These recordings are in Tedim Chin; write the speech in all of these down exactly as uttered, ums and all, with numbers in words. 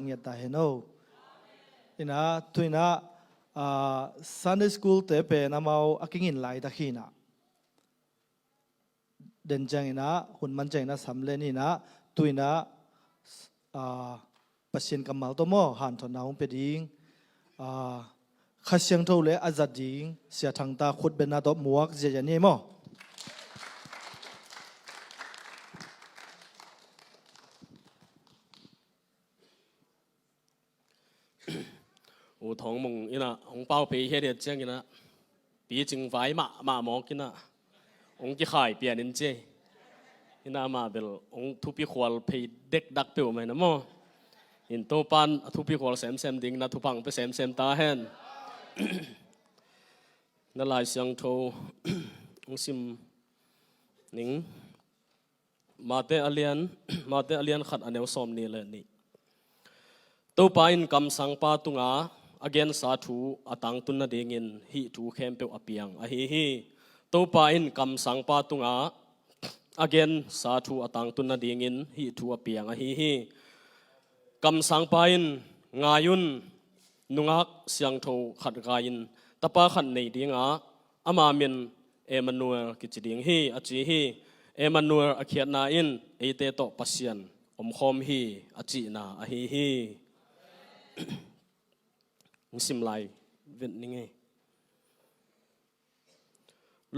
ngiat ta hen o. Ina, tu ina, ah, Sunday school te pen amau a kingin laitak hi ina. Den ciang ina, hun man ciang ina, sam le ni ina, tu ina, ah, Pasian kammal tawh maw, hanthotna hong pia ding. Ah, Kha Siangtho le a zat ding, Sia Thang ta khutbetna tawh muak ziahziah ni maw. U Thawng Mung ina hong pau phei hiat hiat ciang ina, picing vai mahmah mawk ina, hong kikhai pian in ci. Ina amah bel hong thupi khual phei dekdak peuhmah ina maw. In Topan a thupi khual semsem ding ina thupha hong pia semsem ta hen. Na Lai Siangtho hong sim ning. Mate a lian, Mate a lian khat a neu sawm nih le nih. Topa in kamsangpa tunga a gensa thu a tangtun nadingin hih thu khempeuh a piang ahi hi. Topa in kamsangpa tunga a gensa thu a tangtun nadingin hih thu a piang ahi hi. Kamsangpa in, "Ngai un, nungak siangtho khat gai-in tapa khat nei dinga, ama min Emmanuel kici ding hi," a ci hi. Emmanuel a khiatna in, "Eite tawh Pasian omkhawm hi," a cihna ahi hi. Hong sim lai vet ning ei.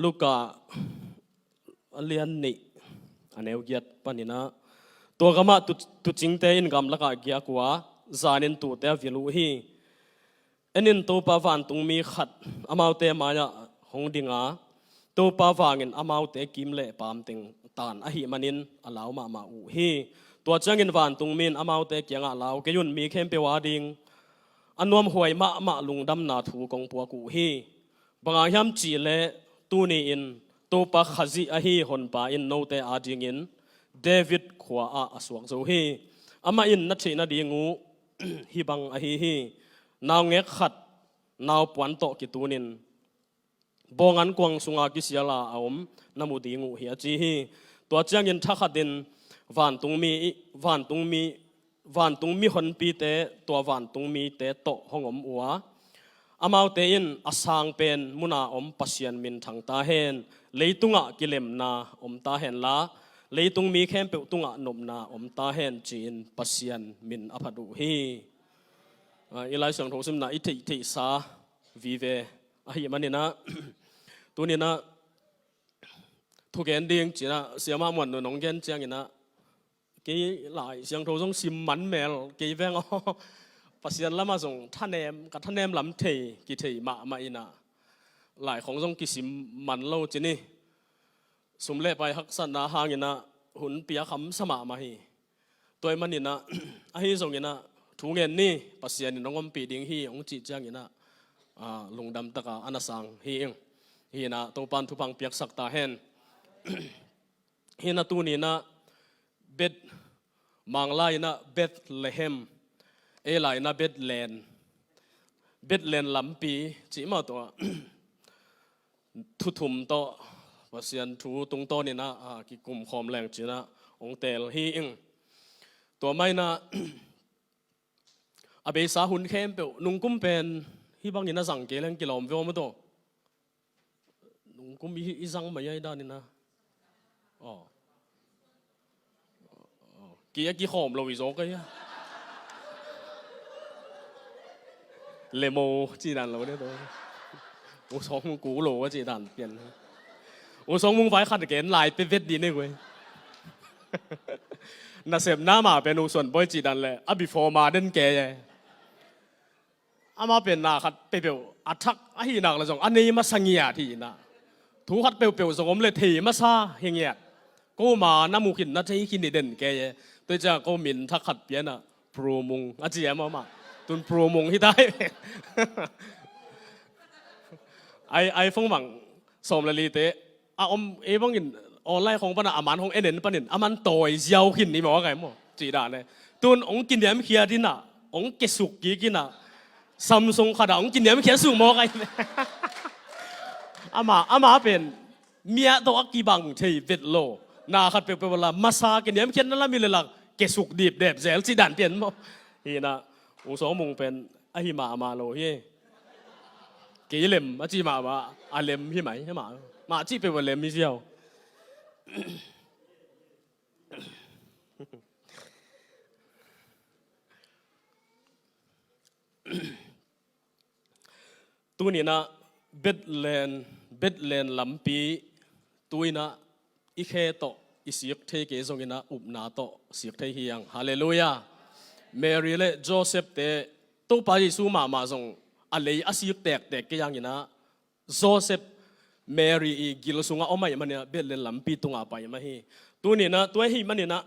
Luka a lian nih a neu giat panin ah, tua gamah tu, tuucingte in gamlakah giak uh a, zanin tuute a vil uh hi. En in, Topa vantungmi khat amaute mai-ah hong ding a, Topa vangin amaute kim le paam teng taan ahih manin a lau mahmah uh hi. Tua ciangin vantungmi in amaute kiangah, "Lau kei un, mi khempeuh ading a nuamhuai mahmah lungdamna thu kong puak uh hi. Bang hang hiam cih leh tuni-in Topa Khazih ahi Honpa in note adingin David khua-ah a suak zo hi. Amah in na theih nading uh hih bang ahi hi. Naungek khat naupuan tawh kitunin bawng ankuang sunga kisial a a om na mu ding uh hi," a ci hi. Tua ciangin thakhatin vantungmi, vantungmi, vantungmi honpite tua vantungmite tawh hong om uh a, amaute in, "A sang pen muna om Pasian minthang ta hen, leitungah kilemna om ta hen la, leitungmi khempeuh tungah nopna om ta hen," ci-in Pasian min a phat uh hi. Ah, i Lai Siangtho simna i theihtheihsa vive ahih manin ah, tunin ah thugen ding ci-in ah Siamah Muan Nun hong gen ciangin ah, kei Lai Siangtho zong sim man mel kei veng aw. Pasian lamah zong thanem, ka thanem lam thei, kithei mahmah in ah, lai khong zong kisim man lo ci ni. Sum le pai haksatna hangin ah hun piak hamsa mahmah hi. Tua ahih manin ah, ahi zongin ah, thu ngen ni, Pasian in hong ompih ding hi, hong cih ciangin ah, ah, lungdam takin a na sang hi ing. Hi in ah, Topan thupha hong piaksak ta hen. Hi in ah, tunin ah, Bet, Manglai in ah Bethlehem, ei lai in ah Bethlehem, Bethlehem lampi cih mah tawh ah, thu thum tawh, Pasian thu tungtawnin ah, ah, kikum khawm leng ci-in ah hong teel hi ing. Tua mah in ah, a beisa hun khempeuh, nungkum pen hih bangin a zang kei leng kilawm ve aw maw taw. Nungkum i, i zang mai a, i danin ah. Aw. Ki a kikhawm lo i zaw ka hia. Lemo cih dan lo deuh. U Sawng Mung ku lo a cih dan pian. U Sawng Mung vai khat gen lai pe vet dih ne guai. Nasepna mah pen U Suan Bawi cih dan le a before ma den kei e. Amah pen na khat peuhpeuh a thak ahih nak leh zong a nei masa ngiat hi in ah, thu khat peuhpeuh zong om leh thei masa hi ngiat. Ko ma na mu khin, na thei khin i den kei e. Tua ciang ko min thak khat pia in ah, Pru Mung a ci e maw mah. Tun Pru Mung hi ta hi. Ai, iPhone bang sawm le lite a om, ei bangin online khong panah a man hong en en panin a man tawi ziau khin i mawk ai maw, cih dan e. Tun hong kiniamkhiat in ah, hong kiasuk kik in ah, Samsung khat ah hong kiniamkhiat suk mawk ai. Amah, amah pen mi ah tawh a kibang thei vet lo. Na khat peuhpeuh la masa kiniamkhiatna lam hi leh lak kiasuk dipdep zel cih dan pian maw. Hi na, U Sawng Mung pen ahi mahmah lo hi. Kei lem a ci mahmah, a lem hi mai hi mah. Mah cih peuh a lem hi ziau. Tuninah Bethlehem, Bethlehem lampi tuinah i khe tawh i sik thei kei zonginah upna tawh sik thei hi ang. Halleluiah. Mary le Joseph te Topa Jesu mahmah zong a lei a sik tektek kei anginah Joseph Mary i gil sungah om ahih maninah Bethlehem lampi tungah pai mah hi. Tuninah tua ahih maninah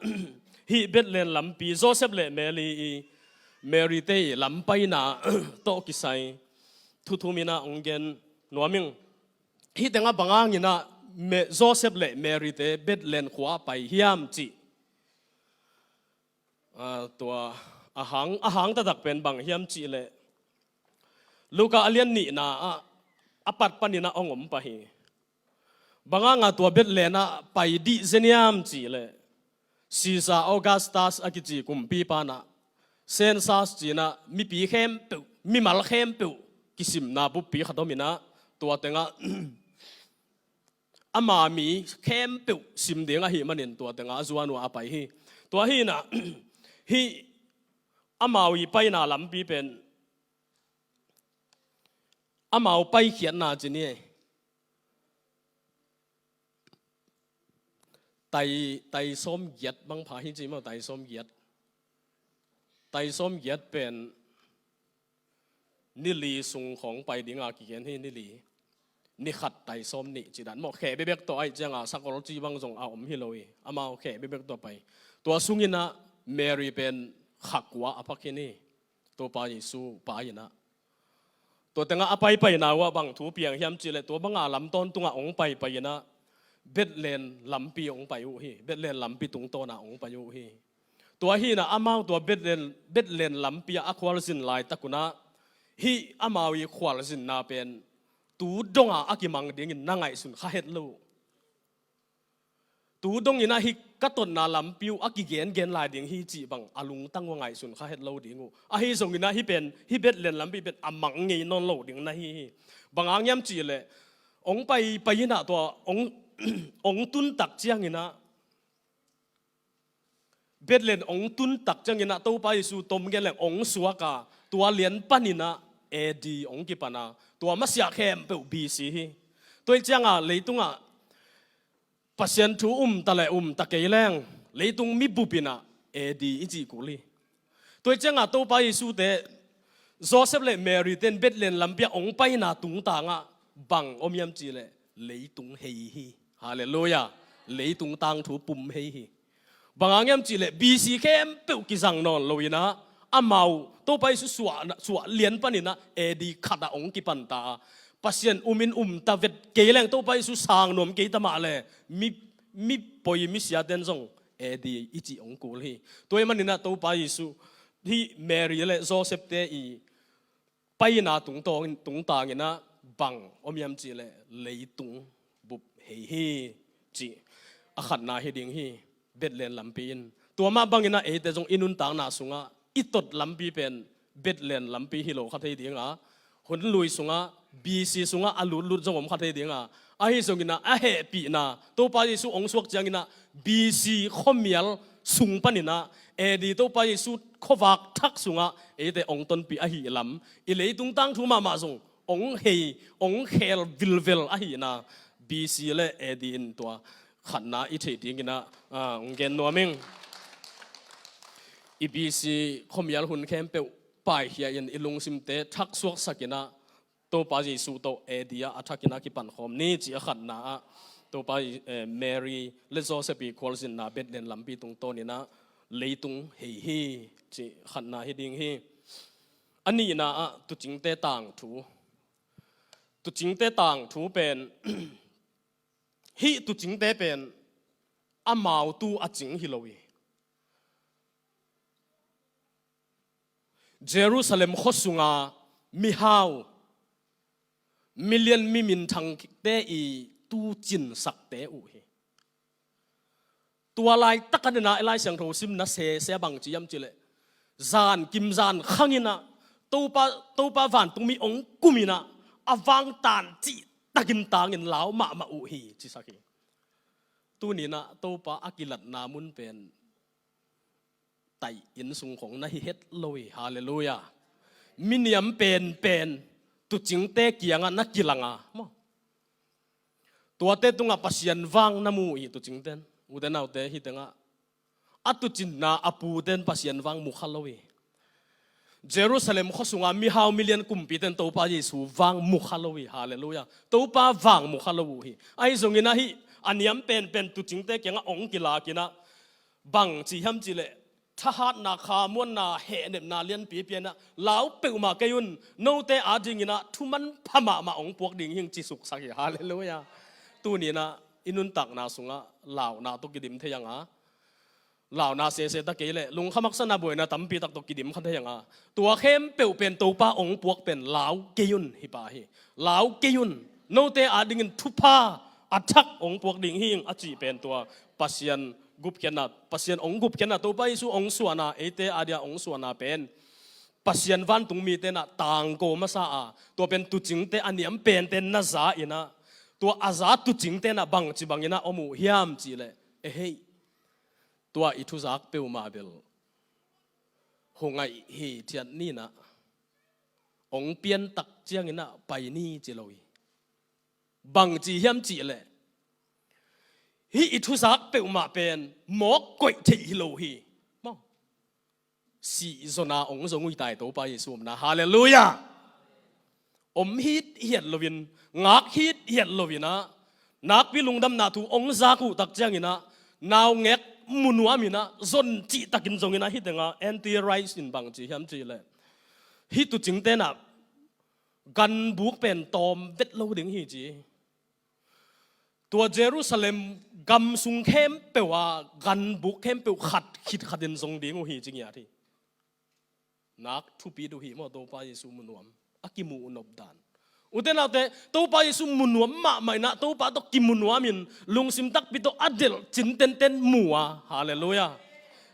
hih Bethlehem lampi Joseph le Mary i Mary te i lampaina tawh kisai thuthuminah hong gen nuam ing. Hih tengah bang hanginah Me- Joseph le Mary te Bethlehem khua ah pai hiam cih, ah, tua a hang, a hang taktak pen bang hiam cih leh Luka a lian nihna ah a pat paninah hong om pah hi. Bang hanga tua Bethlehem ah pai dih zen hiam cih leh Caesar Augustus a kici kumpipa inah census cinah mipi khempeuh, mimal khempeuh kisimna buppi khat ominah tua tengah ama mi khempeuh sim ding ahih manin tua tengah a zuan uh a pai hi. Tua hinah hih amau i paina lampi pen amau paikhiatna ci ni. Tai, tai sawm giat bang pha hi ci maw, tai sawm giat. Tai sawm giat pen ni li sung khawng pai dinga kigen hi, ni li. Ni khat tai sawm nih ci dan maw, kheh bekbek tawh ahih cianga sakol ci bang zong a om hi lo hi. Amau kheh bekbek tawh pai. Tua sunginah Mary pen kha kua a phak hi ni. Topa Jesu pa inah tua tengah a paipaina uh ah bang thu piang hiam cih leh tua banga lam tawntungah hong paipai inah Bethlehem lampi hong pai uh hi. Bethlehem lampi tungtawnah hong pai uh hi. Tua hinah amau tua Bethlehem, Bethlehem lampi ah a khualzin laitak unah hih amau i khualzinna pen tu donga a kimang dingin na ngaihsun kha het lo. Tu donginah hih ka totna lampi uh a kigengen lai ding hi cih bang a lungtang uh a ngaihsun kha het lo ding uh. Ahi zonginah hih pen, hih Bethlehem lampi pen a mang ngei nawn lo ding na hi hi. Bang hang hiam cih leh hong paipai inah tua hong, hong tuntak cianginah Bethlehem hong tuntak cianginah Topa Jesu tom gen leng hong suak a, tua lian paninah A D hong kipan a, tua masiah khempeuh B C hi. Tua hi cianga leitungah Pasian thu umta le umta kei leng leitung mibup inah A D i cih kul hi. Tua hi cianga Topa Jesu te Joseph le Mary ten Bethlehem lampi ah hong paina tungtangah bang om hiam cih leh leitung hei hi. Halleluiah. Leitung tangthu pum hei hi. Bang hang hiam cih leh B C khempeuh kizang nawn lo inah amau Topa Jesu suah, suah lian paninah A D khatah hong kipanta a, Pasian umin umta vet kei leng Topa Jesu sang nuam kei ta mah le mi, mi poi misia ten zong A D i cih hong kul hi. Tua hi maninah Topa Jesu hih Mary le Joseph te i paina tungtawng, tungtanginah bang om hiam cih leh leitung bup hei hi cih a khatna hi ding hi. Bethlehem lampi in tua mah banginah eite zong i nuntakna sungah i tot lampi pen Bethlehem lampi hi lo kha thei dinga, hun lui sungah B C sungah a lutlut zong om kha thei dinga, ahi zonginah a hehpihna Topa Jesu hong suak cianginah B C khuamial sung paninah A D Topa Jesu khuavak thak sungah eite hong tonpih ahi lam, i leitung tangthu mahmah zong hong hei, hong khel vilvel ahihna B C le A D in tua khatna i theih dinginah, ah, hong gen nuam ing. I B C khuamial hun khempeuh paikhia in i lungsimte thaksuaksakinah Topa Jesu tawh A D ah a thakinah kipankhawm ni cih a khatna ah Topa, eh, Mary le Joseph i khualzinna Bethlehem lampi tungtawninah leitung hei hi cih khatna hi ding hi. A nihna ah tuucingte tangthu. Tuucingte tangthu pen hih tuucingte pen amau tu a cing hi lo hi. Jerusalem khuasunga mihau milian mi minthangte i tuucinsakte uh hi. Tua laitakin ah i Lai Siangtho simna sese a bang ci hiam cih leh zan kim zan khang in ah Topa, Topa vantungmi hong kum in ah a vangtan cihtakin tangin lau mahmah uh hi, cisak hi. Tuni in ah Topa a kilatna mun pen taih inn sung khong na hi het lo hi. Halleluiah. Miniam penpen tuucingte kiangah na kilang a maw, tuate tungah Pasian vang na mu uh hi. Tuucingten, ute naute, hih tengah a tuucinna a pute'n Pasian vang mu kha lo hi. Jerusalem khua sunga mihau milian kumpite'n Topa Jesu vang mu kha lo hi. Halleluiah. Topa vang mu kha lo uh hi. Ahi zongin ah hih a niam penpen tuucingte kiangah hong kilak in ah bang ci hiam cih leh, thahatna, khamuanna, hehnepna lianpi a pia in ah, lau peuhmah kei un, note adingin ah thu manpha mahmah hong puak ding hi ing, ci suksak hi. Halleluiah. Tuni in ah i nuntakna sungah launa tawh kidim thei ing a, launa sese ta kei leh lungkham haksatna buaina tampi tak tawh kidim kha thei ing a, tua khempeuh pen Topa hong puak pen lau kei un hi pah hi. Lau kei un, note adingin thupha a thak hong puak ding hi ing, a cih pen tua Pasian gupkhiatna, Pasian hong gupkhiatna, Topa Jesu hong suahna, eite adia hong suahna pen Pasian vantungmite'n ah tangko masa a, tua pen tuucingte a niam pente na za in ah, tua a za tuucingte'n ah bangci bangin ah om uh hiam cih leh, ehei, tua i thuzak peuhmah bel hong ngaih hithiat ni in ah, hong piantak ciangin ah pai ni, ci lo hi. Bangci hiam cih leh, hih i thuzak peuhmah pen mawk koih theih hi lo hi. Maw, sih zona hong zong uh hi ta hi, Topa Jesu omna. Halleluiah. Om hithiat loin, ngak hithiat loin ah, nakpi lungdamna thu hong zak uh tak ciangin ah, naungek mu nuam in ah, zon cihtakin zongin ah, hih tengah N T Wright in bangci hiam cih leh, hih tuucingte'n ah ganbuk pen tawm vet lo ding hi, ci. Tua Jerusalem gam sung khempeuh ah ganbuk khempeuh khat khit khatin zong ding uh hi, ci ngiat hi. Nak thupit uh hi maw, Topa Jesu mu nuam, a kimuh uh nop dan. Ute naute, Topa Jesu mu nuam mahmah in ah, Topa tawh kimu nuamin lungsim takpi tawh a delh cin tenten mu a. Halleluiah.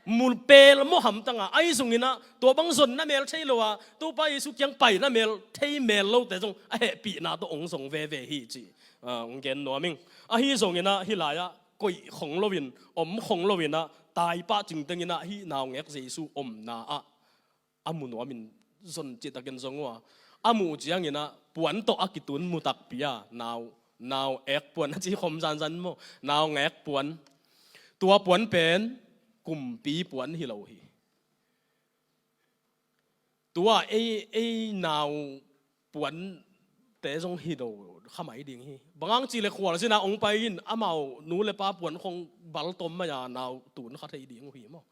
Mu pelmawh hamtang a, ahi zongin ah tua bang zonna mel thei lo a, Topa Jesu kiang paina mel thei mel lote zong a hehpihna tawh hong zong veve hi, ci, ah, hong gen nuam ing. Ahi zongin ah hih lai-ah koih khong loin, om khong loin ah, taipah cingtengin ah hih naungek Jesu omna ah a mu nuamin zon cihtakin zong uh a, a muh ciangin ah puan tawh a kitun mu takpi a, nau, naungek puan a ci khawm zanzan maw, naungek puan. Tua puan pen kumpi puan hi lo hi. Tua ei, ei nau puante zong hi lo kha mai ding hi. Bang hang cih leh khualzin ah hong pai in, amau nu le pa puan khong bal tawm mai a, nau tun kha thei ding uh hi maw.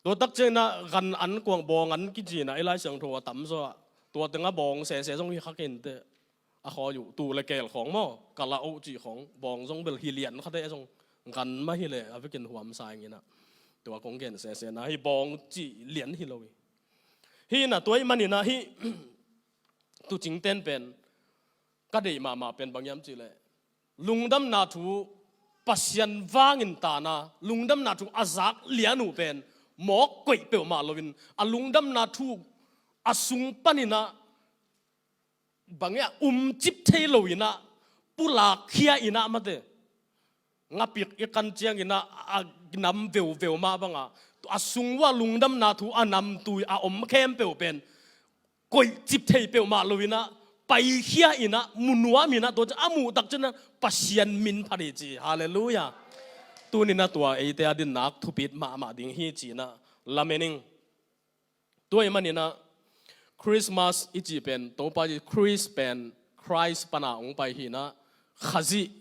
Tua tak ciangin ah gan an kuang, bawng an kici in ah, ei Lai Siangtho a tamzaw ah, tua tengah bawng sese zong hi kha kei inteh. A khawi uh, tuu le keel khawng maw, kala oh cih khawng, bawng zong bel hi lian kha teh zong, gan mah hi leh a vekin huamsa ing in ah, tua kong gen sese na hi, bawng cih lian hi lo hi. Hi in ah tua ahih manin ah hih tuucingten pen ka deih mahmah pen bang hiam cih leh, lungdamna thu, Pasian vangin tana lungdamna thu a zak lian uh pen mawk koih peuhmah loin, a lungdamna thu a sung panin ah bang hiam, umcip thei loin ah pulak khia in ah mate, ngapik i kan ciangin ah a nam veuveu mah bang a, a sung uah lungdamna thu a namtui a om khempeuh pen koihcip thei peuhmah loin ah, paikhia in ah, mu nuam in ah, tua ciang a muh tak ciangin ah Pasian min phat hi ci. Halleluiah. Tuni in ah tua eite a dingin nak thupit mahmah ding hi ci in ah lamen ing. Tua ahih manin ah Christmas i cih pen, Topa Jesu Khrist pen, Christ pan a hong pai hi in ah, Khazih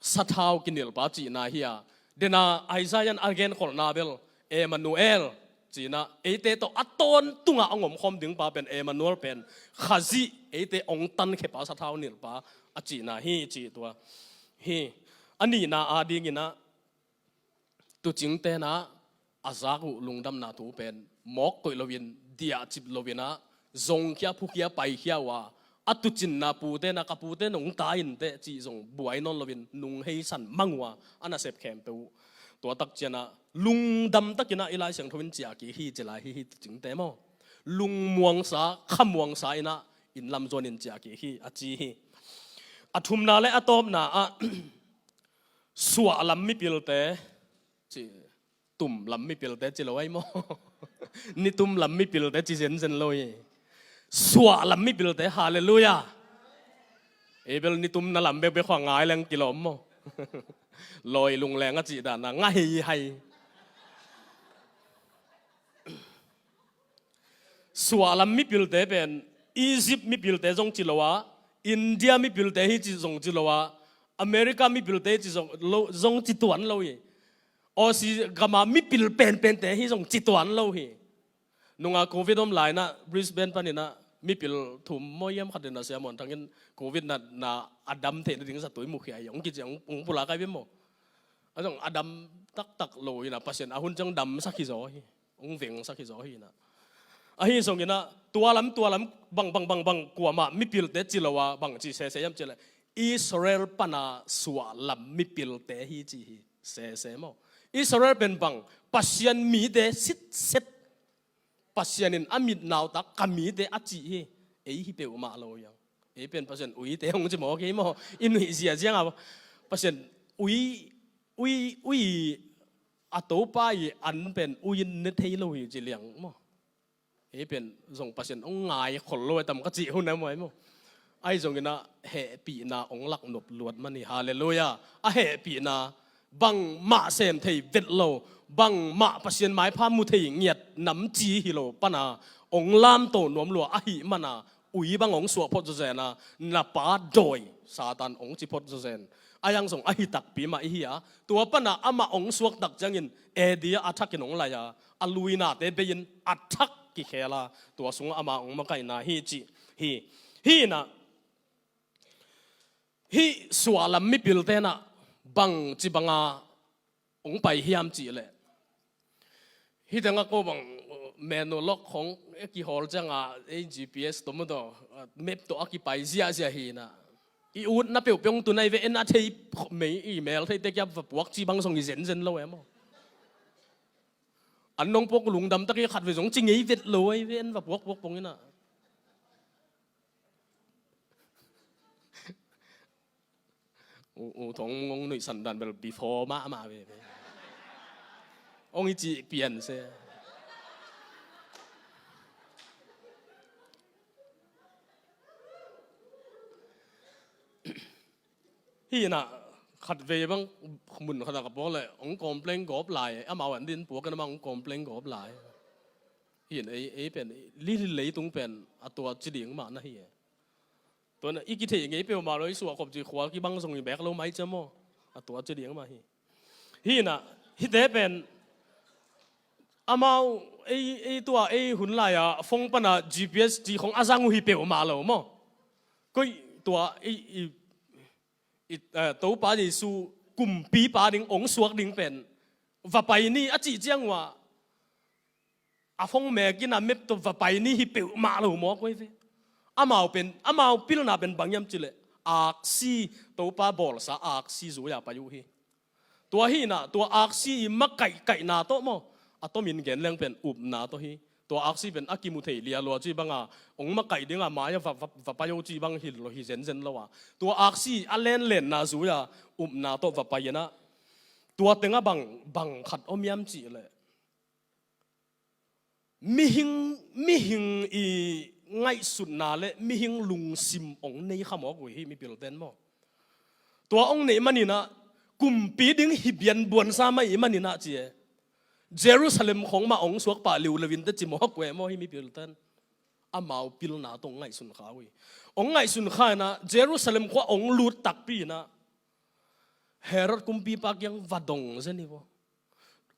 sathau kinilhpa cihna hi a, dena Isaiah in a genkholhna bel Emmanuel ci in ah, eite tawh a tawntungah a hong omkhawm dingpa pen Emmanuel pen, Khazih, eite hong tankhia pa, sathau nilhpa a cihna hi ci tua hi. A nihna adingin ah, tuucingten ah a zak uh lungdamna thu pen mawk koih loin, diahcip loin ah, zongkhia, phukhia, paikhia uh a, a tuucinna pute in ah, ka pute in hong ta inteh cih zong buai nawn loin, nung heisan mang uh a, a nasep khempeuh uh Tua tak ciangah lungdam takinah i Lai Siangtho in ciah kik hi ci lai hi, hi tucingte maw. Lungmuangsa, khamuangsa inah inn lam zuanin ciah kik hi a ci hi. A thumna le a tawpna ah suahlam mipilte ci, tumlam mipilte ci lo ai maw? Nitumlam mipilte ci zenzen lo hi. Suahlam mipilte, halleluiah. Ei bel nitumna lam bekbek khua ngai leng kilawm maw? Lawi lungleng a cih dana nga hei hai. Suahlam mipilte pen Egypt mipilte zong ci lo a, India mipilte hi ci zong ci lo a, America mipilte hi ci zong, lo, zong ci tuan lo hi. Aussie gama mipil penpente hi zong ci tuan lo hi. Nunga covid om lainah Brisbane paninah mipil thum maw hiam khat inah Sia Muan Thangin covid na, na a dam theihna ding zatui mukhia hi. Ong kici ong, ong pula kai bia maw? A zong a dam taktak lo inah Pasian a hun ciang damsak hi zaw hi. Ong vengsak hi zaw hi inah. Ahi zonginah tua lam tua lam bang bang bang bang kuamah mipilte ci lo a bang ci sese hiam cileh Israel pana suahlam mipilte hi ci hi sese maw? Israel pen bang Pasian mite sitset, Pasian in a mitnautak ka mite a cih hi. Ei hi peuhmah lo hiang. Ei pen Pasian uite hong ci mawk hi maw? I nuih ziazia nga Pasian ui, ui, ui, a Topa i an pen ui in ne thei lo hi ci liang maw? Ei pen zong Pasian hong ngai khol lo e tam ka cih hun e maw, ei maw? Ahi zonginah hehpihna hong laknop luat man hi, halleluiah. A hehpihna bangmah sem thei vet lo, bangmah Pasian maipha mu thei ngiat nam ci hi lo pana hong lamto nuam lua ahih mana ui bang hong suah phot zawzen a, na pa dawi Satan hong ci phot zawzen. A yang zong ahi takpi mah ihi a, tua pana amah hong suak tak ciangin A D a a thakin hong lai a, a luinate bei-in a thak kikhel a, tua sungah ama hong makaihna hi cih hi. Hi inah hih suahlam mipilte inah bangci banga hong pai hiam cihleh, hih tengah ko bang menu lock khong e kihawl cianga ei G P S tawh maw tawh map tawh a kipai ziahziah hi inah i utna peuhpeuh hong tun ahi ve, en a thei mei i mel theite kia va puak ci bang zong hi zenzen lo e maw? An nong puak lungdam tak hi khat ve zong ci ngei vet lo ahi ve, en va puak puak pong inah. U, u thong mung hong nuihsan dan bel before mahmah veve. Hong i cih pian se. Hi inah khat vei bang mun khatah ka puak leh hong complain gawp lai, amau an din puak in amah hong complain gawp lai. Hi in ei, ei pen lili leitung pen a tua ci ding mah na hi e. Tua na i kitheih ngei peuhmah lo, i suahkhop cih khua kibang zong i bek lo mai cia maw? A tua ci ding mah hi. Hi inah hihte pen amau ei, ei tua ei hun lai-a phone pana G P S cih khong a zang uh hi peuhmah lo maw? Koih tua i, i, i, eh, Topa Jesu kumpipa ding hong suak ding pen va pai ni a cih ciang uh ah a phone mekin a map tawh va pai ni hi peuhmah lo mawk uh hi ve. Amau pen, amau pilna pen bang hiam cileh aksi, Topa bawlsa aksi zui-a pai uh hi. Tua hi inah tua aksi i makaihkaihna tawh maw, a tomin gen leng pen upna tawh hi. Tua aksi pen a kimu thei lialua ci banga hong makaih dinga mai-a va, va, va pai uh ci bang hi lo, hi zenzen lo a, tua aksi a lenlenna zui-a upna tawh va pai inah tua tengah bang, bang khat om hiam cihleh mihing, mihing i ngaihsutna le mihing lungsim hong nei kha mawk uh hi mipilten maw? Tua hong neih maninah kumpi ding hi bianbuansa mah i maninah ci e. Jerusalem khong mah hong suak pah liuleu in teh ci mawk uh e maw hi mipilten. Amau pilna tawh hong ngaihsun kha uh hi. Hong ngaihsun kha inah Jerusalem khua hong lut takpi inah Herod kumpipa kiang va dong zen hi vaw.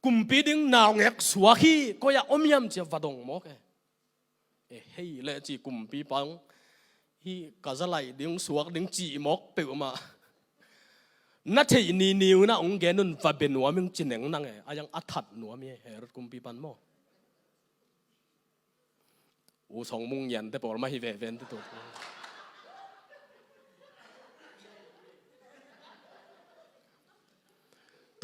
Kumpi ding naungek suak hi, koi-ah om hiam cia va dong mawk e. E hei leh ci kumpipa hong hi, ka zalaih ding suak ding cih mawk peuhmah. Na theih niniu inah hong gen un, va bia nuam ing ci neng nang e. A yang a that nuam hi Herod kumpipan maw? U Song Mung Ngian te pawl mah hi veve in te tua.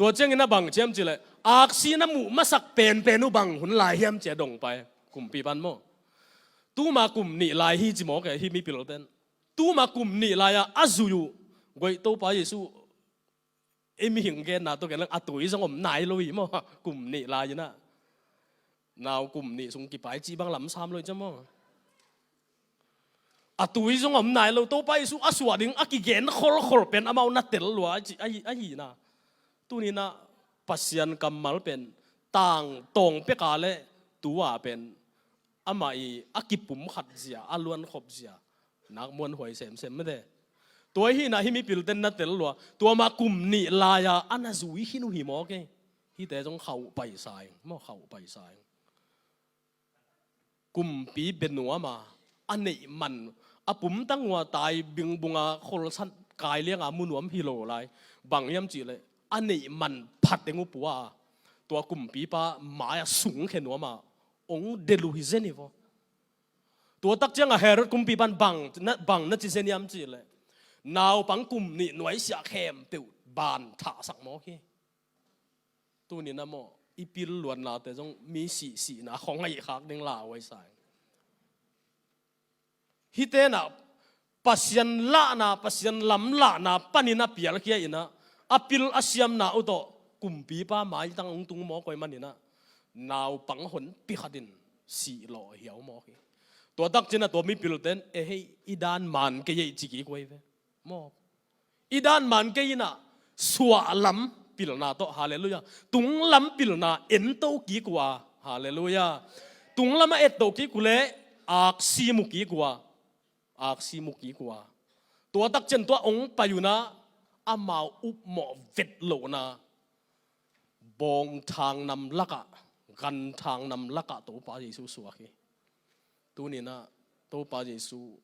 Tua ciangin a bang ciam cileh, aksi na muh masak penpen uh bang hun lai hiam cia dong pai. Kumpi pan maw. Tuma kum nih lai hi ci mawk e, hi mipilten. Tuma kum nih lai-ah a zui uh. Goih Topa Jesu, ei mihing genna tawh gen leng a tui zong om nai lo hi maw. Kum nih lai inah. Nau kum nih sung kipai cih bang lamsam lo hi cia maw. A tui zong om nai lo, Topa Jesu a suah ding a kigen kholkhol pen amau na tel lua ahi, ahi na. Tuninah Pasian kammal pen tangtawng peka le tua pen amah i a kipum khat zia, a luan khop zia, nak muan huai semsem mete. Tua hi na hi mipilten na tel lua, tua mah kum nih lai-a a na zui khin uh hi mawk e. Hite zong khauh paisa ing maw, khauh paisa ing. Kumpi benuama a neih man, a pumtang ua tai bingbunga kholsat kai lianga munuam hi lo lai. Bang hiam cihleh a neih man phateng uh pua a, tua kumpipa mai-a sungkhe nuama ong del uh hi zen hi vaw. Tua tak cianga Herod kumpipan bang na, bang na ci zen hiam cihleh, naupang kum nih nuaisiah khempeuh ban thahsak mawk hi. Tuninah maw, i pil luannate zong mi sihsihna khong ahi khak ding lauhuai sa ing. Hitenah Pasian lahna, Pasian lamlahna panin a pialkhia inah a pil a siamna uh tawh kumpipa maitang ong tung mawk uh hi maninah naupang honpi khatin sihlawh hiau mawk hi. Tua tak cinah tua mipilten, e hei, i dan man kei ei ci kik uh hi ve. Maw. I dan man kei inah suahlam pilna tawh, halleluiah. Tunglam pilna ento kik uh a, halleluiah. Tunglam a etto kik uh leh aksi mu kik uh a, aksi mu kik uh a. Tua tak cian tua ong pai unah amau upmawh vet lohna bawngthang nam lakah, ganthang nam lakah Topa Jesu suak hi. Tuninah Topa Jesu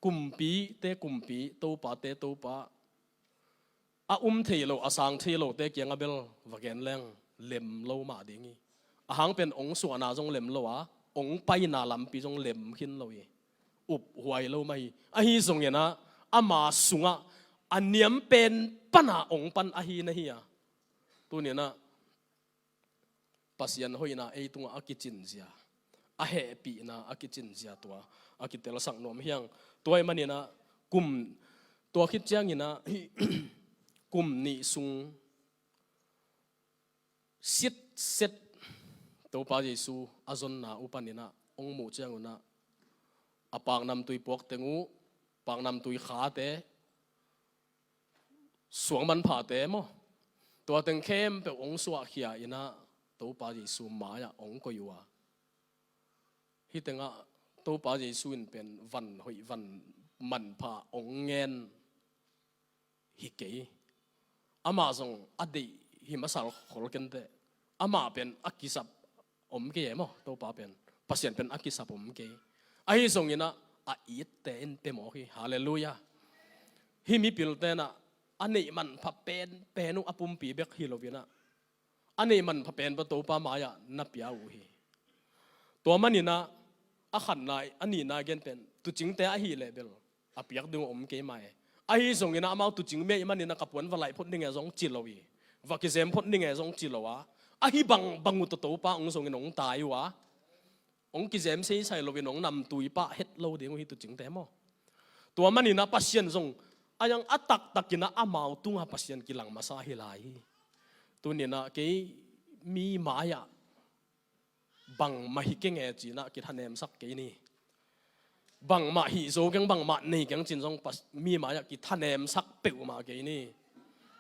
kumpite kumpi, topate topa, a um thei lo, a sang thei lote kiangah bel va gen leng lem lo mah ding hi. A hang pen ong suahna zong lem lo a, ong paina lampi zong lem khin lo hi. Uphuai lo mah hi. Ahi zonginah ama sungah a niam pen pana ong pan ahi na hi a. Tuninah Pasian hoihna ei tungah a kicinzia, a hehpihna a kicinzia tua a kitelsak nuam hiang. Tua hi maninah kum, tua khit cianginah kum nih sung sitset Topa Jesu a zonna uh paninah ong muh ciangunah a paknamtui puakteng uh, paknamtui khate, suang manphate maw, tua teng khempeuh ong suahkhia inah Topa Jesu mai-ah ong koih uh a. Hih tengah Topa Jesu in pen van hoih van manpha ong ngen hi kei. Amah zong a deih hi masa khol kenteh. Amah pen a kisap om kei e maw, Topa pen. Pasian pen a kisap om kei. Ahi zonginah a itte in pia mawk hi. Halleluiah. Hih mipil tenah a neih manpha penpen uh a pumpi bek hi loinah a neih manpha penpa Topa mai-ah na pia uh hi. Tua maninah a khatna, a nihna gen pen tucingte ahih leh bel a piak ding uh om kei mah e. Ahi zonginah amau tucing mei maninah ka puan va laih phot ning e zong ci lo hi. Va kizem phot ning e zong ci lo a, ahi bangbang uh tawh Topa ong zongin ong tai uh a, ong kizem seisai loin ong namtui pah het lo ding uh hi tucingte maw. Tua maninah Pasian zong a yang a taktakinah amau tungah Pasian kilang masa hi lai hi. Tuninah kei mi mai-ah bangmah hi keng e cinah kithanemsak kei ni. Bangmah hih zo keng, bangmah nei keng cin zong mi mai-ah kithanemsak peuhmah kei ni.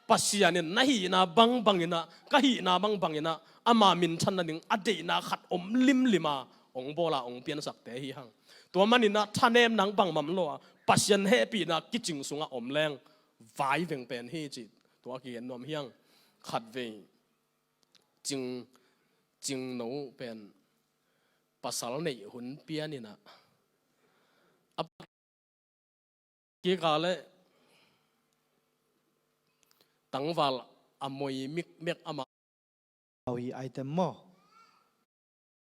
Pasian in na hihna bangbanginah, ka hihna bangbanginah ama minthan nading a deihna khat om limlima ong bawla ong piansakte hi hang. Tua maninah thanem nang bangmah om lo a, Pasian hehpihna kicing sungah om leng vaiveng pen hi cih tua kigen nuam hiang. Khatvei cing, cingno pen pasal neih hun pianinah a kika le tangval a moi mikmek amah. Au hi item maw?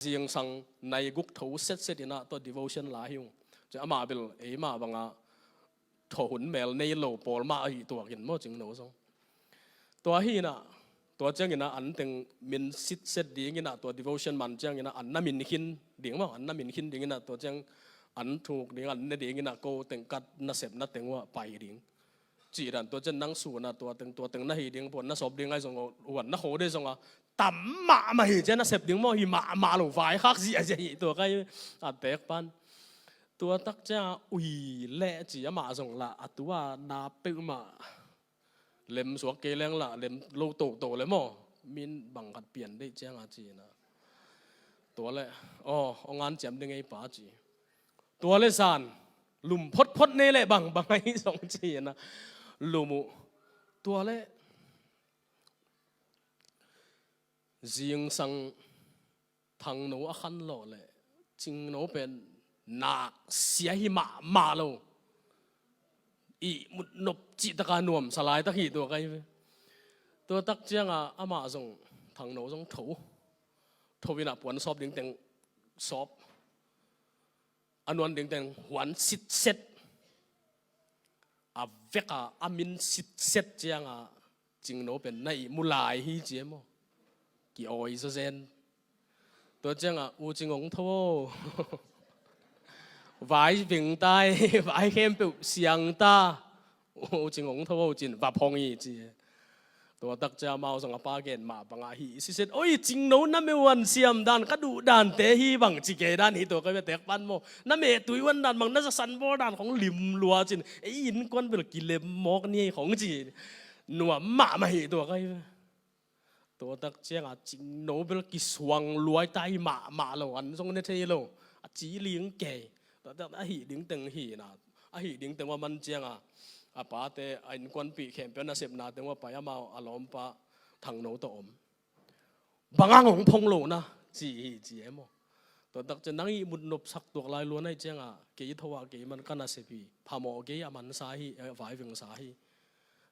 Zingsang nai guk tho setset inah tua devotion la hi ung. Cun amah bel eimah banga tho hun mel nei lo pawl mah ahi tuakin maw cingno zong. Tua hi inah Tua ciangin ah an teng min sitset dingin ah, tua devotion man ciangin ah an na min khin ding maw, an na min khin dingin ah, tua ciang an thuk ding, an ne dingin ah ko teng kat nasepna teng uah pai ding. Cih dan tua ciang nang sun ah tua teng, tua teng na hi ding, puan na sawp ding ahi zong, huan na kho ding zong a tam mahmah hi ciang nasep ding maw, hi mahmah lo, vaikhak ziahziah hi tua kai a teek pan. Tua tak ciang a ui leh ci amah zong lah a tua na peuhmah lem suak kei leng lah lem lo toto le maw, min bang khat pian deih ciang a ci na. Tua le aw, hong an ciam ding ei pa ci. Tua le zan lum photphot nei le bang bang ahi zong ci na lum uh. Tua le zingsang Thangno a khan lawh leh Cingno pen nak sia hi mahmah lo. Ihmut nop cih taka nuamsa laitak hi tua kai ve. Tua tak cianga amah zong, Thangno zong tho. Tho inah puan sawp ding teng sawp. A nuan ding teng huan sitset. A veka a min sitset cianga Cingno pen na ihmu lai hi ci e maw? Ki-awi zawzen. Tua cianga U Cing hong tho o. Vai veng ta e, vai khempeuh siang ta. U Cing hong tho o cin va phong hi ci e. Tua tak ciang amau zong a pa gen mah bangah hi siset. Oi, Cingno na meuan siam dan, ka duh dante hi bang ci kei dan hi tua ka vetek pan maw. Na mehtui uan dan bang, na zasan bawl dan khong lim lua cin. Ei innkuan bel kilem mawk ni ei khong ci. Nuam mahmah hi tua ka hi. Tua tak cianga Cingno bel kisuang luai ta hi mahmah lo, an zong ne thei lo. A ci ling kei. Tua tak a hih ding teng hi na. A hih ding teng ua man cianga a pate a innkuanpih khempeuh nasepna teng ua pai amau a lawmpa Thangno tawh om. Bang hang hong phong lo na ci hi ci e maw? Tua tak ciang nang ihmut nopsak tuak lai luan ahi cianga kei tho ah kei man ka nasep hi. Phamawh kei a mansa hi, a vaivengsa hi.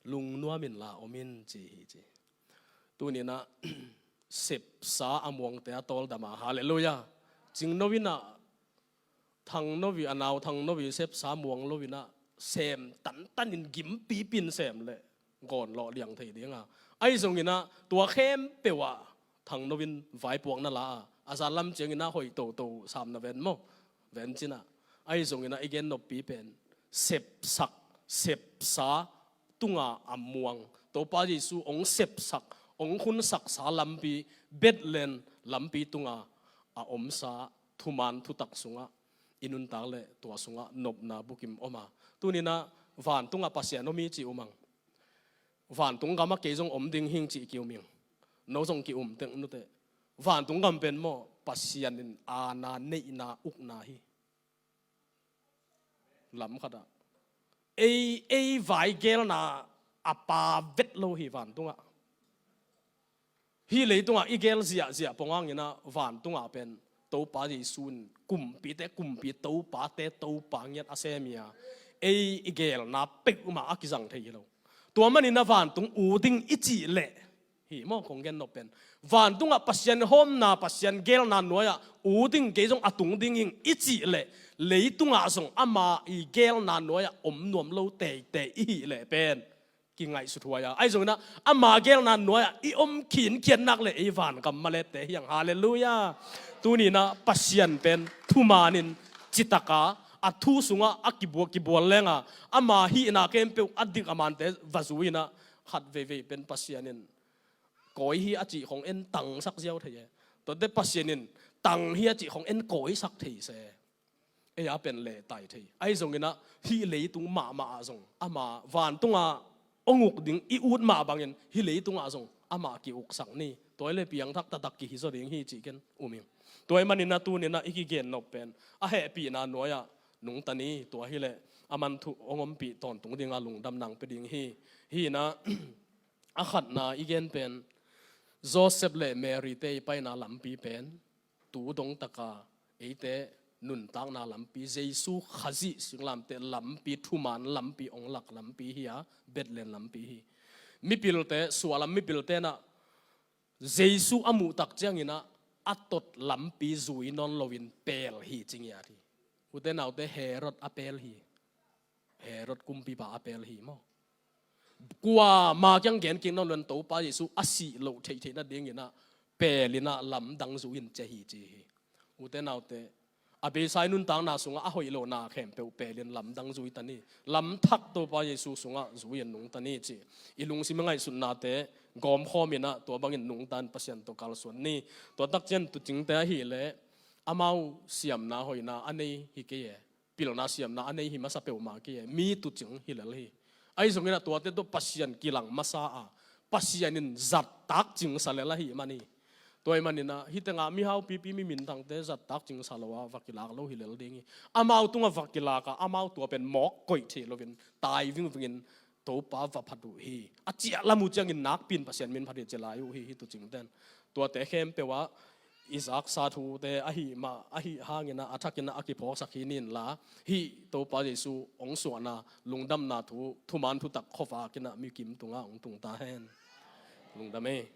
Lungnuam inla om in ci hi ci. Tuninah sepsa a muangte a tawldam a, halleluiah. Cingno inah Thangno i, a nau Thangno i sepsa muang lo inah sem tantanin gimpi pin sem leh gawn lawh liang thei dinga. Ahi zonginah tua khempeuh ah Thangno in vaipuakna la a, a zan lam cianginah hoih toto sam na ven maw? Ven cinah. Ahi zonginah i gen noppi pen sepsak, sepsa tunga a muang, Topa Jesu hong sepsak, hong hunsaksa lampi, Bethlehem lampi tunga a omsa thuman thutak sungah i nuntak leh tua sungah nopna bukim om a. Tuninah vantungah Pasian om hi ci um ang. Vantung gamah kei zong om ding hing cih ki-um ing. No zong ki-um teng nuteh. Vantung gam pen maw, Pasian in aana neihna ukna hi. Lam khatah ei, ei vaigelna a pa vet lo hi vantungah. Hih leitungah i gel ziahziah ponghanginah vantungah pen Topa Jesu in kumpite kumpi, topate topa ngiat a sem hi a, ei i gelna peuhmah a kizang thei hi lo. Tua maninah vantung u ding i cih leh hi maw kong gen nop pen. Vantungah Pasian hawmna, Pasian gelna nuaiah u ding kei zong a tung ding ing i cih leh leitungah zong ama i gelna nuaiah om nuam lo teitei i hih leh pen kingaihsut huai a. Ahi zonginah ama gelna nuaiah i om khinkhian nak leh ei vangam malette hiang, halleluiah. Tuninah Pasian pen thumanin citaka a thu sungah a kibuak kibual lenga ama hihna khempeuh a dik a mante va zui inah khat veivei pen Pasian in kawi hi a cih khong en tangsak ziau thei e. Tuate Pasian in tang hi a cih khong en kawisak thei se. Ei a pen lehtai thei. Ahi zonginah hih leitung mahmah ah zong ama vantungah hong uk ding i ut mah bangin hih leitungah zong amah ki-uksak ni. Tua i le piangthak taktak kihi zaw ding hi cih ken um ing. Tua i maninah tuninah i kigen nop pen a hehpihna nuaiah nungta ni. Tua hileh a man thu hong ompih tawntung dinga lungdam nang pia ding hi. Hinah a khatna i gen pen Joseph le Mary te i paina lampi pen tu dongtaka eite nuntakna lampi, Jesu Khazih singlamteh lampi, thuman lampi, hong lak lampi hi a, Bethlehem lampi hi. Mipilte, suahlam mipilte inah Jesu a muhtak cianginah a tot lampi zui nawn loin pel hi ci ngiat hi. Ute naute, Herod a pel hi. Herod kumpipa a pel hi maw? Kuama kiang gen kik nawn lo in Topa Jesu a sih loh theihtheih nadingin ah pelin ah lamdang zui in ci hi ci hi. Ute naute, a beisa i nuntakna sungah a hoih lohna khempeuh pelin lamdang zui ta ni. Lamthak Topa Jesu sungah zui in nungta ni ci. I lungsim i ngaihsutnate gawmkhawm in ah tua bangin nungta in Pasian tawh kalsuan ni. Tua takciang tuucingte ahih leh amau siamna hoihna a nei hi kei e. Pilna siamna a nei hi masa peuhmah kei e. Mi tuucing hi lel hi. Ahi zongin ah tuate tawh Pasian kilang masa a, Pasian in zattak cingsa lel ahih man hi. Tua ahih manin ah hih tengah mihau pipi mi minthangte zattak cingsa lo a va kilak lo hi lel ding hi. Amau tungah va kilak a, amau tua pen mawk koih thei loin tai vingvingin Topa va phat uh hi. A ciah lam uh ciangin nakpi in Pasian min phat hi ci lai uh hi, hih tuucingte in. Tuate khempeuh ah i zaksa thute ahih mah, ahih hangin ah a thakin ah a kiphawksak hi ni in la, hih Topa Jesu hong suahna lungdamna thu, thuman thutak khuavak in ah mi kim tungah hong tung ta hen. Lungdam e.